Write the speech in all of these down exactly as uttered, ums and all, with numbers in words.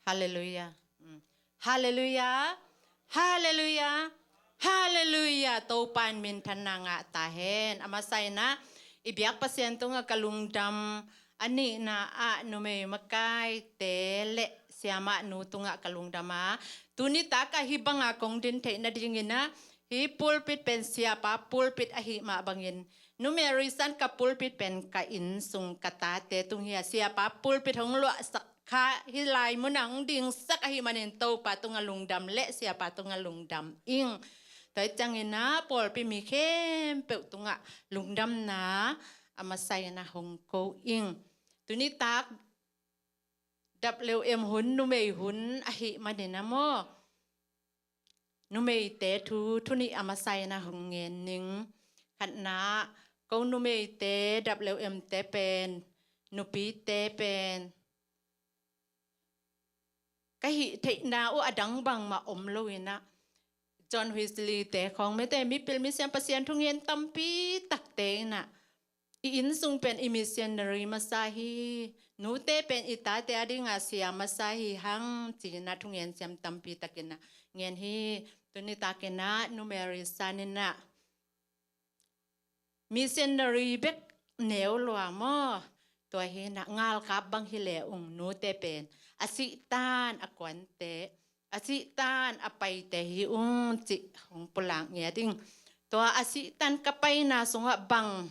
Halleluiah. Mm. Halleluiah. Halleluiah. Halleluiah. Topa in minthanna ngah ta hen. A masa in ah i biak Pasian tungah ka lungdam. A nihna ah numei makaite le siamahnu tungah ka lungdam a, tuni tak ah hih banga kong din theih nadingin ah hih pulpit pen siapa pulpit ahih mah bangin Nu Mary san ka pulpit pen ka inn sung ka tate tung hi a, siapa pulpit hong luahsak kha hih lai munah hong dingsak ahih manin Topa tungah lungdam le siapa tungah lungdam ing. Tua hi ciangin ah pawlpi mi khempeuh tungah lungdamna a masa in ah hong ko ing. Tuni tak dap leu em hun, numei hun ahih manin ah maw, numeite thu thu nih a masa in ah hong ngen ning. Khatna, ko numeite dap leu emte pen, nupite pen ka hih theihna uh a dang bangmah om lo in ah, John Wesley te khawng mete mipil misiam Pasian thungen tampi takte in ah i inn sung pen i missionary masa hi, nute pen i tate a dinga sia masa hi hang ci in ah thungen siam tampi takin ah ngen hi. Tuni takin ah Nu Mary san in ah missionary bek neu lua maw? Tua hi in ah ngalkap bang hi le ung nute pen a sihtan a kuante, a sihtan a paite hi ung cih hong pulak ngiat ing. Tua a sihtan ka paina sungah bang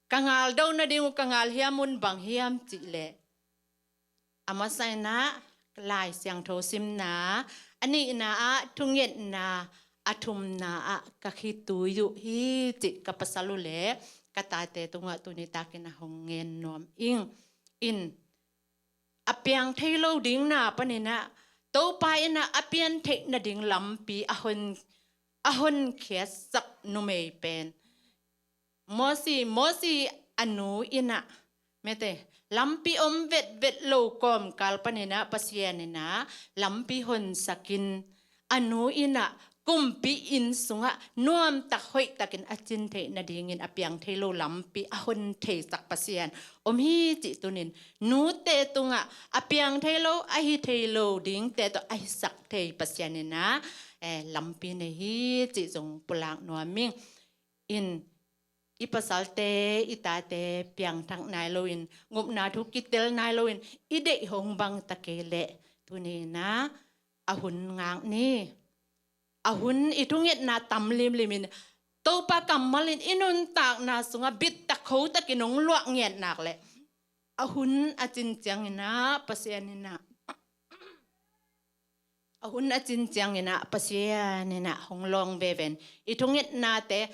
ka ngaldo nading uh ka ngal hiam un bang hiam cih leh a masa in ah Lai Siangtho simna, a nihna ah thungetna, a thumna ah ka khitui uh hi cih ka pasal uh le ka tate tungah tuni takin ah hong ngen nuam ing. In a piang thei lo dingna panin ah Topa in ah a pian theih nading lampi a hon, a honkhiatsak numei pen Mosi, Mosi a nu in ah mete lampi om vetvet lo kawmkal panin ah Pasian in ah lampi honsakin a nu in ah kumpi inn sungah nuamtak hoihtakin a cin theih nadingin a piang thei lo lampi a hon theisak Pasian om hi cih tunin nute tungah a piang thei lo, a hi thei lo dingte tawh a hisak thei Pasian in ah, eh, lampi nei hi cih zong pulak nuam ing. In i pasalte, i tate piangthak nai loin, ngupna thu kitel nai loin i deih hong bang ta kei leh tuni in ah a hun ngak ni. A hun i thungetna tam limlim in Topa kammal in i nuntakna sungah bittak khotakin hong luah ngiat nak leh a hun a cin ciangin ah Pasian in ah a hun a cin ciangin ah Pasian in ah hong lawng veve in i thungetnate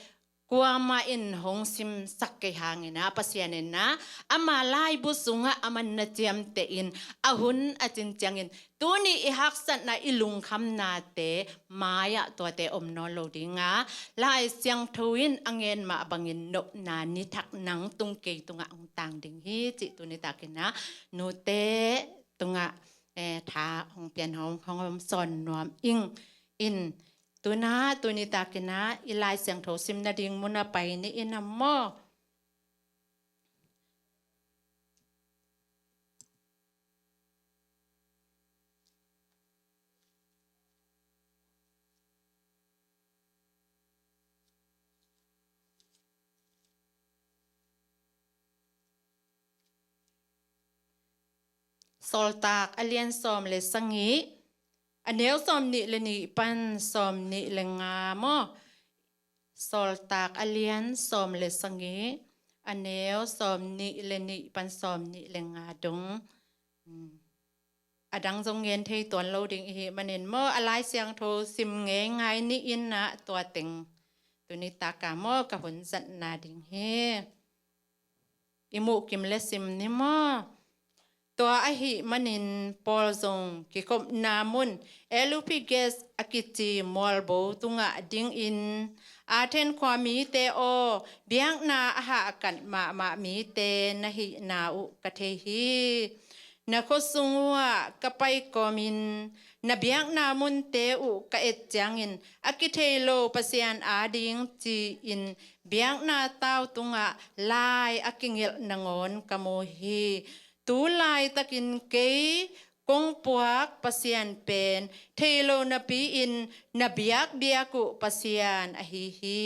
kuamah in hong simsak kei hangin ah Pasian in ah ama laibu sungah a man na ciamteh in a hun a cin ciangin tuni i haksatna i lungkhamnate mai-ah tuate om nawn lo ding a, Lai Siangtho in a ngen mah bangin nopna ni thak nang tung kei tungah hong tang ding hi cih tuni takin ah nute tungah, eh, tha hong pian hong, hong, hong sawn nuam ing. In tu in ah tuni takin ah i Lai Siangtho sim nading mun ah pai ni in ah maw? Sawltak a lian sawm le sagih, a neu sawm nih le nih pan sawm nih le nga maw? Sawltak a lian sawm le sagih, a neu sawm nih le nih pan sawm nih le nga dong. Hmm. A dang zong ngen thei tuan lo ding i hih manin maw, a Lai Siangtho sim ngeingai ni in ah tua teng tuni tak ah maw ka hun zatna ding hi. I muh kim le sim ni maw? Tua ahih manin Paul zong kikhopna mun Areopagus a kici mualbo tungah dingin, Athen khua mite aw, biakna a hahkat mahmah mite na hihna uh ka thei hi. Na khuasung uhah ka pai kawmin na biakna munte uh ka et ciangin a kithei lo Pasian ading ci-in biakna tau tungah lai a kingelh nangawn ka mu hi. Tu laitakin kei kong puak Pasian pen thei lo napi-in na biakbiak uh Pasian ahi hi.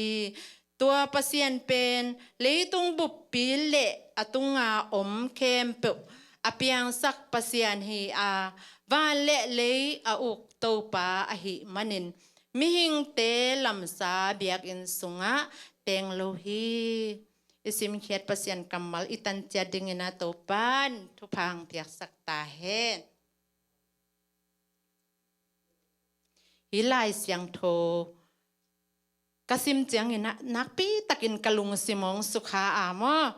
Tua Pasian pen leitung buppi le a tunga om khempeuh a piangsak Pasian hi a, van le lei a uk Topa ahih manin mihingte lamsa biakinn sungah teng lo hi. I simkhiat Pasian kammal i tanciat dingin a Topan thupha piaksak ta hen. Hih Lai Siangtho ka sim ciangin ah nakpi takin ka lungsim hong sukha a maw.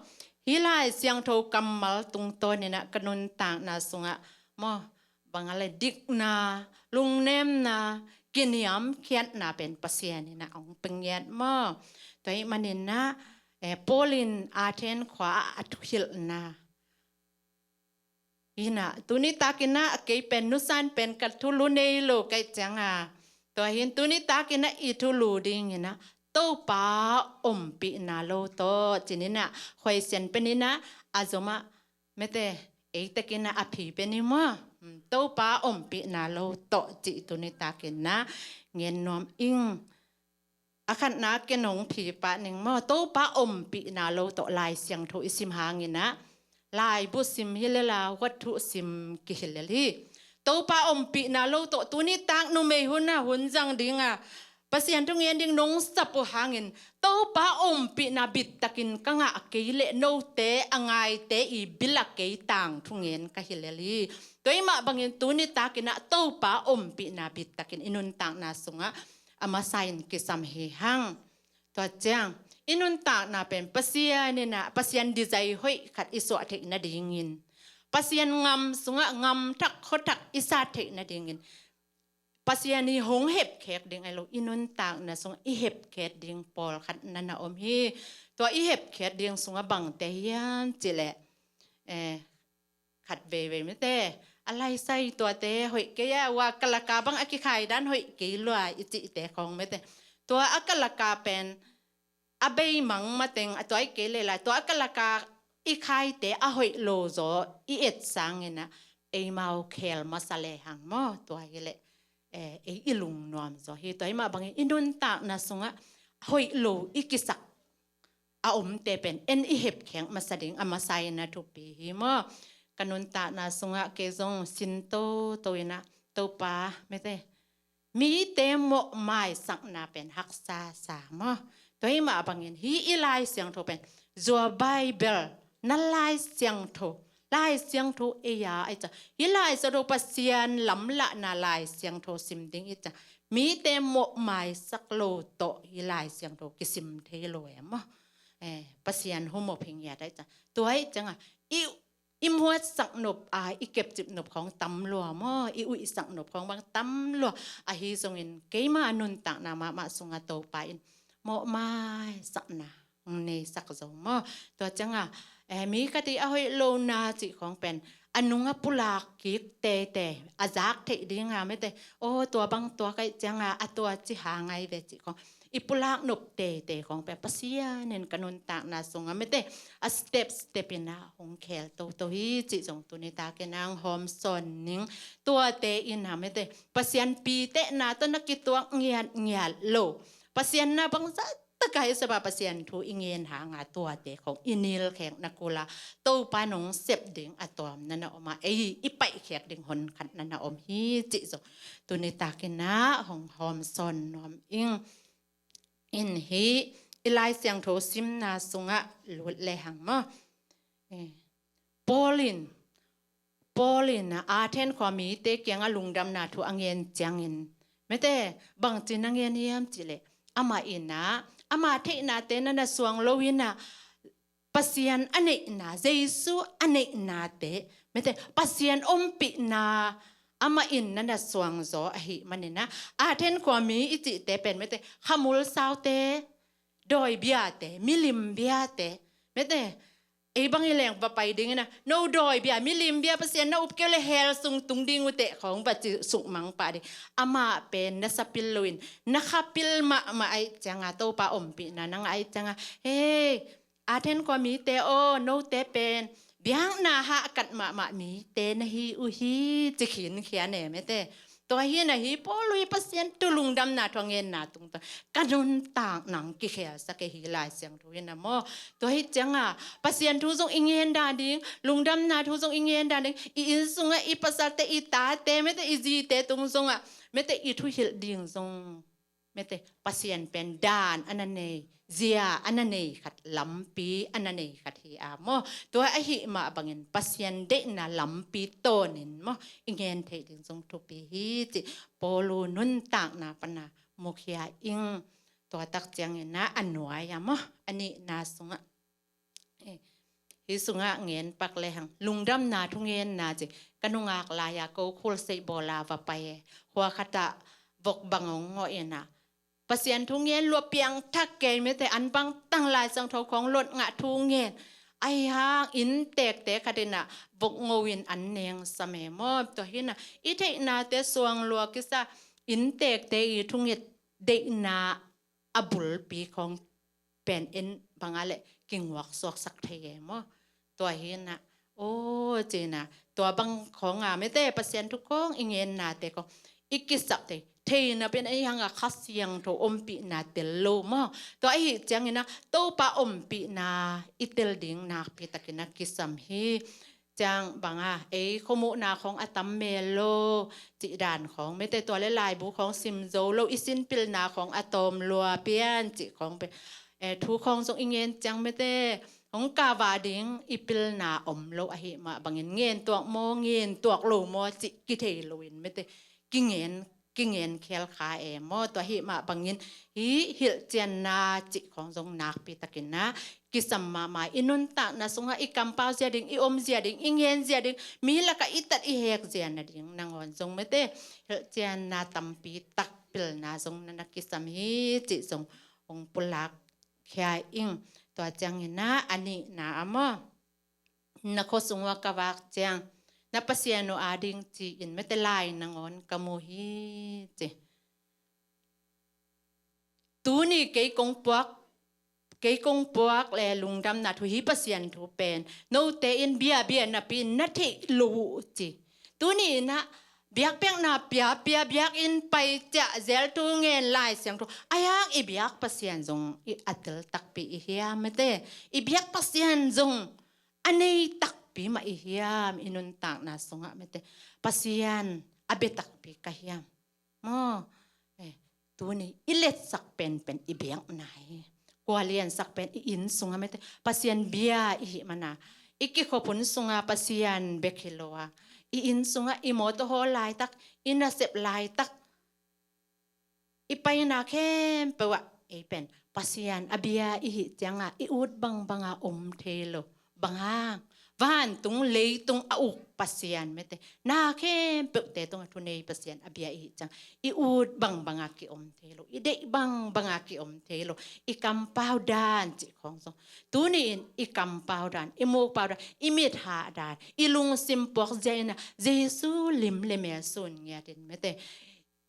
Hih Lai Siangtho kammal tungtawnin ah ka nuntakna sungah maw, bang a le dikna, lungnemna, kiniamkhiatna pen Pasian in ah hong pia ngiat maw. Tua ahih manin ah, eh, Paul in Athen khua ah a thuhilhna hi in ah, tuni takin ah a kei pen nusan pen ka thulu nei lo ka hih ciang a, tua hi in tuni takin ah i thulu dingin ah Topa ompihna lo tawh ci-in ah, khuaisian pen in ah a zom ah, mete, ei takin ah a phi pen hi maw. Hmm, Topa ompihna lo tawh cih tuni takin ah ngen nuam ing. A khatna ken hong phi pah ning maw, Topa ompihna lo tawh Lai Siangtho i sim hangin ah, laibu sim hi lel a, huat thu sim kihi lel hi. Topa ompihna lo tawh tuni tak numei hun ah hun zang ding a, Pasian thu ngen ding nong sap uh hangin, Topa ompihna bit takin ka ngah kei leh note a ngaite i bil ah kei tangthu ngen ka hi lel hi. Tua ahih mah bangin tuni takin ah Topa ompihna bit takin i nuntakna sungah a masa in kisam hi hang. Tua ciang i nuntakna pen Pasian in ah, Pasian design hoih khat i suah theih nadingin, Pasian ngam sungah ngam thak khua thak i sa theih nadingin, Pasian i hong hepkhek ding ahi lo, i nuntakna sungah i hepkhek ding pawlkhat na na om hi. Tua i hepkhek ding sungah bangte hiam cih leh, eh, khat veivei mete, a laisai tuate hoih kei a, ua kalaka bang a kikhai dan hoih kei lua i cihte khawng mete. Tua a kalaka pen a beimang mateng a tuai kei leh lai, tua a kalaka i khaite a hoih lo zaw i et sangin ah eimau khel masa lehang maw, tua hi leh, eh, ei i lungnuam zaw hi. Tua ahih mah bangin i nuntakna sungah hoih lo i kisak a omte pen en i hepkhek masa ding a masa in ah thupi hi maw. Ka nuntakna sungah kei zong sin toto in ah Topa mete, mite mawhmaisakna pen haksa sa maw. Tua ahih mah bangin hih i Lai Siangtho pen, zua Bible, na Lai Siangtho, Lai Siangtho ei a, ei ca, hih Lai Siangtho Pasian lamlahna Lai Siangtho sim ding i ca, mite mawhmaisak lo tawh hih Lai Siangtho kisim thei lo e maw. Eh, Pasian humop hi ngiat a, ei ca. Tua ahih ciangah i i muatsak nop a, i kepcip nop khawng tam lua maw, i uihsak nop khawng bang tam lua. Ahi zongin keima nuntakna mahmah sungah Topa in mawhmaisakna hong neisak zo maw. Tua ciangah, eh, mi ka ti a hoih lo na cih khawng pen a nung a pulak kik teitei, a zak theih ding a mete, aw, tua bang tua ka hih ciangah a tua ci hang ahi ve cih khawng i pulak nop teitei khawng pen Pasian in ka nuntakna sungah mete, a step step in ah hong khel toto hi cih zong tuni takin ah hong hawmsawn ning. Tuate in ah mete, Pasian pitehna tawh na kituak ngiatngiat lo, Pasian na bangzah tak a hi sapa Pasian thu i ngen hang a, tuate khawng i nilkhekna kul a, Topa nong sep ding a tuam na na om a, ei i paihkhek ding hon khat na na om hi cih zong tuni takin ah hong hawmsawn nuam ing. In hih i Lai Siangtho simna sungah lut lehang maw. Eh, Paul in, Paul in ah Athen khua mite kiangah lungdamna thu a ngen ciangin, mete, bangci na ngen hiam cih leh, amah in ah ama theihnate na na suang lo in ah, Pasian a neihna, Jesu a neihnate, mete, Pasian ompihna amah in na na suangzaw ahih manin ah, Athen khua mi i cihte pen, mete, khamul saute, dawi biate, milim biate, mete, ei bang hi leng va pai ding in ah, no dawi bia, milim bia, Pasian na up kei uh leh hell sung tung ding uh teh khawng va ci sukmang pah ding. Amah pen na sapil loin, na khapil mahmah ahih ciangah, Topa ompihna na ngah ahih ciangah, hei, Athen khua mite aw, note pen biakna hahkat mahmah mite na hi uh hi, ci khinkhia e mete. Tua hi-in ah hih Paul hi Pasian thu lungdamna thu a ngenna tungtawn ka nuntakna hong kikhelsak e hi Lai Siangtho in ah maw. Tua hi ciangah Pasian thu zong i ngen dan ding, lungdamna thu zong i ngen dan ding, i inn sungah i pasalte, i tate mete, i zite tung zongah mete i thuhilh ding zong mete Pasian pen dan a na nei, zia a na nei khat, lampi a na nei khat hi a maw. Tua ahih mah bangin Pasian deihna lampi tawnin maw i ngen theih ding zong thupi hi cih Paul nuntakna pana mukhia ing. Tua tak ciangin ah a nuai a maw, a nihna sungah, eh, hih sungah ngen pak lehang lungdamna thungenna ci. Ka nungak lai-a ko khulseih bawla va pai e, khua khatah vok bang hong ngawh in ah Pasian thu ngen lua, piangthak kei mete, an bangtang Lai Siangtho khawng lot ngah thu ngen. Ahi hang inntekte khat in ah vok ngo in an nengsam e maw. Tua hi-in ah i theihnate suang lua kisa, inntekte i thunget deihna a bulpi khawng pen en banga le kinguak suaksak thei e maw. Tua hi-in ah, aw, ci-in ah tua bang khawng a mete Pasian thu khawng i ngennate khawng i kisap thei, theihna pen ahi hang a Kha Siangtho ompihna tel lo maw. Tua ahih ciangin ah Topa ompihna i tel ding nakpi takin a kisam hi. Ciang banga ei khuamuhna khawng a tam mel lo cih dan khawng mete, tua le laibu khawng sim zo lo, i sinpilna khawng a tawm lua pian cih khawng pen, eh, thu khawng zong i ngen ciang mete hong kava ding i pilna om lo ahih mah bangin ngen tuak maw, ngen tuak lo maw cih kithei loin mete kingen, kingen khel kha e maw. Tua ahih mah bangin hih hilhcianna cih khawng zong nakpi takin ah kisam mahmah. I nuntakna sungah i kampau zia ding, i om zia ding, i ngen zia ding, mi lakah i tat i hek zia nading nangawn zong mete hilhcianna tampi tak pilna zong na na kisam hi cih zong hong pulak khia ing. Tua ciangin ah a nihna a maw, na khua sung uah ka vak ciang na Pasian uh ading ci-in mete lai nangawn ka mu hi ci. Tuni kei kong puak, kei kong puak le lungdamna thu hi Pasian thu pen note in biabia napi na theih lo uh ci. Tuni in ah biakpiakna piapia, biakinn pai ciah, zel thu ngen, Lai Siangtho, ahi hang i biak Pasian zong i a tel takpi i hiam mete. I biak Pasian zong a nei takpi mah i hiam, i nuntakna sungah mete. Pasian a bia takpi ka hiam. Maw, eh, tuni i letsak penpen i biakna hi. Kua liansak pen i inn sungah mete Pasian bia i hih mana, i kikhop hun sungah Pasian bek hi lo a, i inn sungah i mawtaw hawl laitak, i nasep laitak, i paina khempeuh ah ei pen Pasian a bia i hih ciangah i ut bangbanga om thei lo. Bang hang? Vantung leitung a uk Pasian mete, na khempeuhte tungah thunei Pasian a bia i hih ciang i ut bangbanga kiom thei lo, i deih bangbanga kiom thei lo. I kampau dan cih khawng zong tuni-in i kampau dan, i mukpau dan, i mithah dan, i lungsim puak zia in ah Jesu lim le mel sun ngiatin mete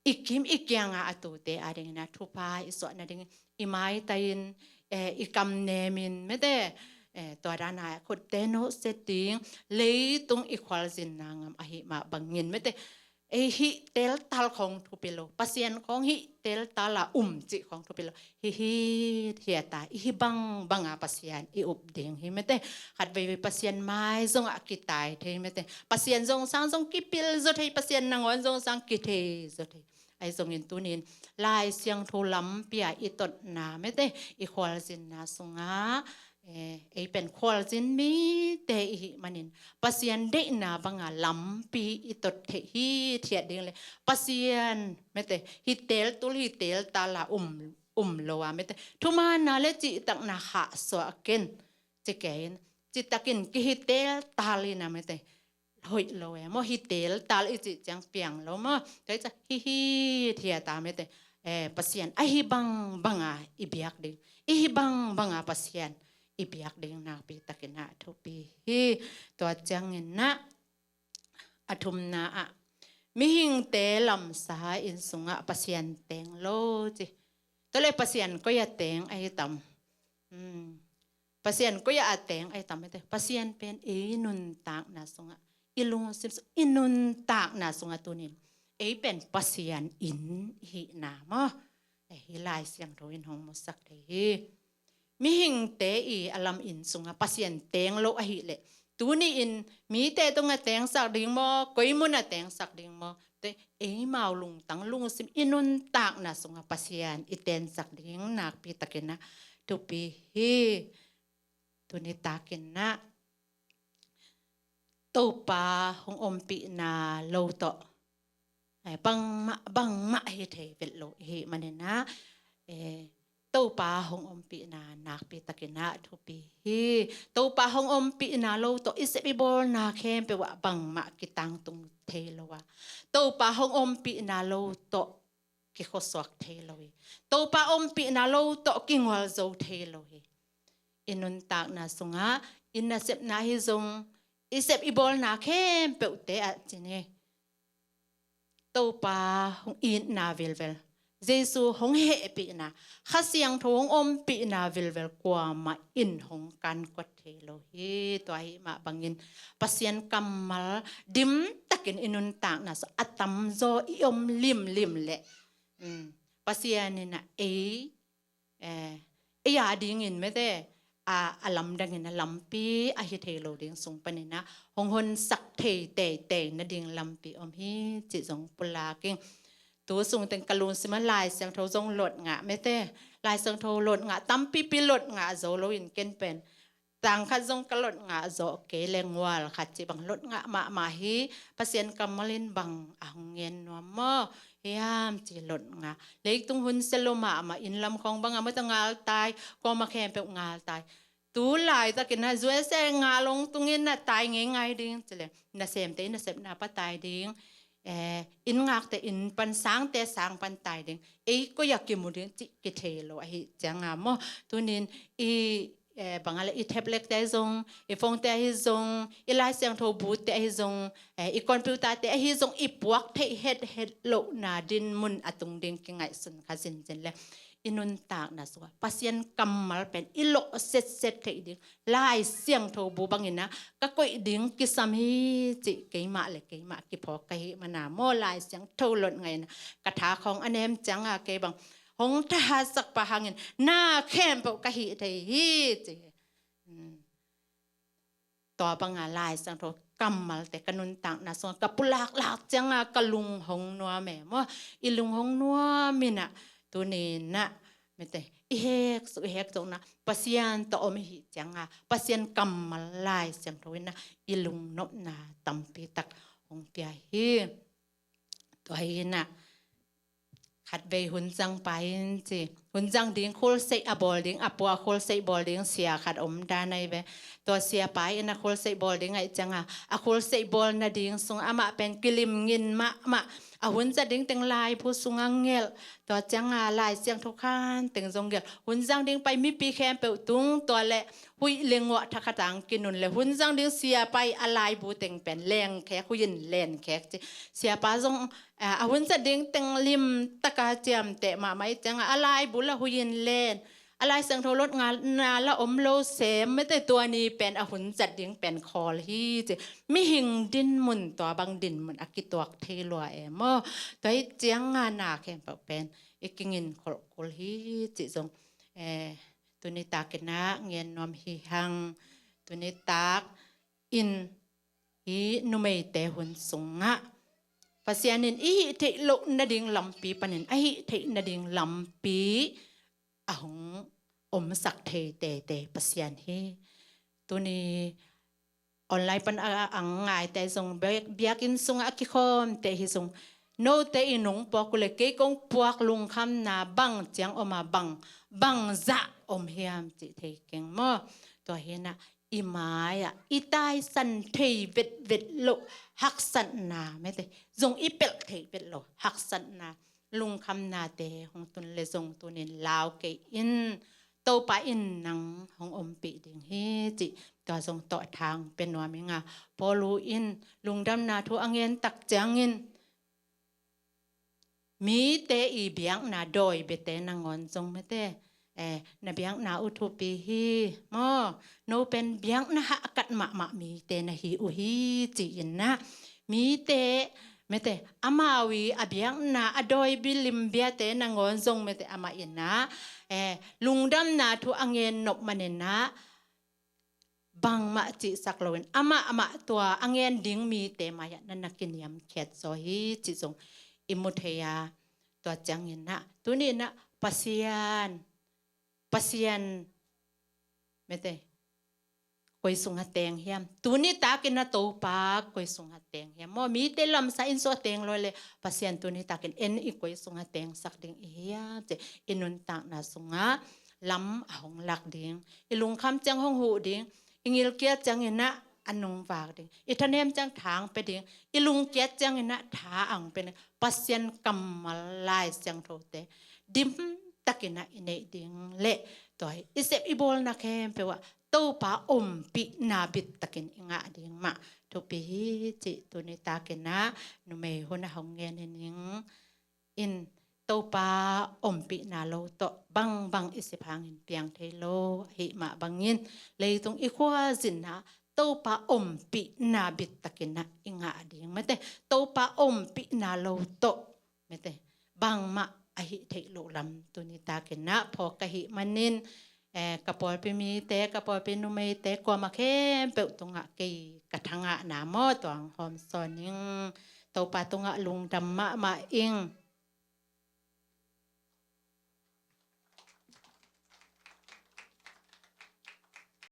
i kim i kianga a tute adingin ah thupha i suah nadingin i maitai-in, eh, i kamnemin mete, eh, tua dana khutte no setting, leitung i khualzinna ngam ahih mah bangin mete ei hih teltal khawng thupi lo, Pasian khawng hih teltala um cih khawng thupi lo. Hih hithiata i hih bangbanga Pasian i up ding hi mete. Khat veivei Pasian mai zongah kitai thei mete, Pasian zong sang zong kipil zaw thei, Pasian nangawn zong sang kithei zaw thei. Ahi zongin tunin Lai Siangtho lampi-a i totna mete, i khualzinna sungah, eh, ei pen khualzin mite i hih manin Pasian deihna banga lampi i tot theih hithiat ding le Pasian mete hih teltul, hih teltala um, um lo a mete thumaanna le cihtakna hahsuah ken ci kei in, citakin kihi teltal in a mete hoih lo e maw. Hih teltal i cih ciang piang lo maw. Tua hi ciang hih hithiata mete, eh, Pasian ahi bangbanga i biak ding, i hih bangbanga Pasian i biak ding nakpi takin ah thupi hi. Tua ciangin ah a thumna ah mihingte lamsa inn sungah Pasian teng lo ci. Tua le Pasian koi-ah teng ahi tam? Hmm. Pasian koi ah a teng ahi tam mete. Pasian pen ei nuntakna sungah, i lungsim sung, i nuntakna sungah tunin ei pen Pasian inn i hihna maw? Ei, hih Lai Siangtho in hong musak thei hi. Mihingte i a lam inn sungah Pasian teng lo ahih leh, tuni-in mite tungah tengsak ding maw, koi munah tengsak ding maw, te, eimau lungtang lungsim i nuntakna sungah Pasian i tensak ding nakpi takin ah thupi hi. Tuni takin ah Topa hong ompihna lo tawh, eh, bangmah, bangmah hi thei vet lo i hih manin ah, eh, Topa hong ompihna nakpi takin ah thupi hi. Topa hong ompihna lo tawh i sep i bawlna khempeuh ah bangmah kitangtung thei lo a, Topa hong ompihna lo tawh kikhuasuak thei lo hi. Topa ompihna lo tawh kingualzo thei lo hi. I nuntakna sungah, i nasepna ahi zong, i sep i bawlna khempeuhte ah cin hi. Topa hong itna vilvel, Jesu hong hehpihna, Kha Siangtho hong ompihna vilvel kuamah in hong kankuat thei lo hi. Tua ahih mah bangin Pasian kammal dim takin i nuntakna sungah a tamzaw i om limlim leh, um, Pasian in ah ei, eh, ei a dingin mete, a, a lamdangin a lampi ahi thei lo ding sung panin ah hong honsak thei teitei nading lampi om hi cih zong pulak ing. Tu sung teng ka lungsim ah Lai Siangtho zong lot ngah mete. Lai Siangtho lot ngah, tampipi lot ngah zo loin ken pen tang khat zong ka lot ngah zawh kei leh, ngual khat cih bang lot ngah mahmah hi. Pasian kammal in bang a hong ngen nuam maw hiam ci lot ngah. Leitung hun sia lo mahmah, inn lam khawng bang a mawta ngaltai, kuamah khempeuh ngaltai. Tu laitakin ah U S A ngal hong tungin ah tai ngeingai ding ci leh, nasemte in nasepna pan tai ding, eh, inn ngakte inn pan, sangte sang pan tai ding, ei koi ah kimu ding cih kithei lo ahih ciangin maw, tunin i, eh, bang a leh, i tablet te ahi zong, i phone te ahi zong, i Lai Siangtho bu te ahi zong, eh, i computer te ahi zong, i puak theih hethet lohna dinmun a tung ding kingaihsun kha zinzin leh, i nuntakna sungah Pasian kammal pen i lawh setset theih ding Lai Siangtho bu bangin ah ka koih ding kisam hi cih keimah leh keimah kiphawk ka hih manin ah maw, Lai Siangtho lot ngah in ah ka tha khawng a nem ciangin ah kei bang hong thahatsak pah hangin na khempeuh ka hih thei hi ci hi. Hmm. Tua banga Lai Siangtho kammalte ka nuntakna sungah ka pulaklak ciangin ah ka lung hong nuam e maw. I lung hong nuam in ah tuni-in ah mite, i hek suk, i hek sukna Pasian tawh om i hih ciangin ah Pasian kammal Lai Siangtho in ah i lungnopna tampi tak hong pia hi. Tua hi-in ah khatvei hun zang pa in ci, hun zang ding khualseih a bawl ding, a pua khualseih bawl ding sia khat om dan ahi ve. Tua siapa in a khualseih bawl ding ahih ciangin ah, a khualseih bawl nading sung amah pen kilim ngin mahmah, a hun zat ding teng laibu sungah ngelh. Tua ciangin ah Lai Siangtho khan teng zong gelh. Hun zang ding pai mipi khempeuh tung, tua leh huih leh nguah thakhat ah kinun leh, hun zang ding siapa in a laibu teng pen lengkhek, huih in lengkhek ci. Siapa zong, a, a hun zat ding teng limtak a ciamteh mahmah ahih ciangin ah a laibu lah huih in len, a Lai Siangtho lot ngahna lah om lo sem, mite, tua ni pen a hun zat ding pen khawl hi ci. Mihing dinmun, tua bang dinmun a kituak thei lua e maw. Tua ahih ciangin ah na khempeuh pen i kingin kholh kul hi cih zong, eh, tuni takin ah ngen nuam hi hang. Tuni takin hih numeite hun sungah Pasian in i hih theih loh nading lampi panin a hih theih nading lampi a hong omsak thei teitei Pasian hi. Tuni online pan a, a ngaite zong, biak, biakinn sungah a kikhawmte hi zong, note in nong puak uh leh kei kong puak lungkhamna bang ciang om a, bang, bang zah om hiam cih thei keng maw. Tua hi-in ah i mai-ah i taisan thei vetvet loh haksatna, mite, zong i pelh thei vet loh haksatna, lungkhamnate hong tun leh zong tunin lau kei in, Topa in nang hong ompih ding hi cih tua zong tawh thang pia nuam ing a. Paulu in lungdamna thu a ngen tak ciangin mite i biakna dawi biate nangawn zong, mite, eh, na biakna uh thupi hi maw. No pen biakna hahkat mahmah mite na hi uh hi ci-in ah, mite, mete, amau i a biakna a dawi bilim biate nangawn zong, mete, amah in ah, eh, lungdamna thu a ngen nop manin ah, bangmah cihsak loin amah, amah tua a ngen ding mite mai-ah na na kiniamkhiat zaw hi cih zong i mu thei a, tua ciangin ah tuni in ah Pasian, Pasian, mete, koi sungah teng hiam? Tuni takin ah Topa koi sungah teng hiam maw? Mite lamsa in sungah teng lo leh, Pasian tuni takin en i koi sungah tengsak ding i hiam ci-a i nuntakna sungah lam a hong lak ding, i lungkham ciang hong huh ding, i ngilkial ciangin ah a nungvak ding, i thanem ciang tha hong pia ding, i lungkiat ciangin ah tha hong pia ding, Pasian kammal Lai Siangthote dimtakin ah i neih ding leh, tua hi i sep i bawlna khempeuh ah Topa ompihna bittakin i ngah ding mah thupi hi cih tuni takin ah numei hun a hong ngen hi ning. In Topa ompihna lo tawh bangbang i sep hangin piang thei lo ahih mah bangin, leitung i khuazin ah Topa ompihna bittakin ah i ngah ding, mete, Topa ompihna lo tawh, mete, bangmah a hih theih loh lam tuni takin ah phawk ka hih manin, eh, ka pawlpi mite, ka pawlpi numeite kuamah khempeuh tungah kei ka thangahna maw, tua hong hawmsawn ning. Topa tungah lungdam mahmah ing.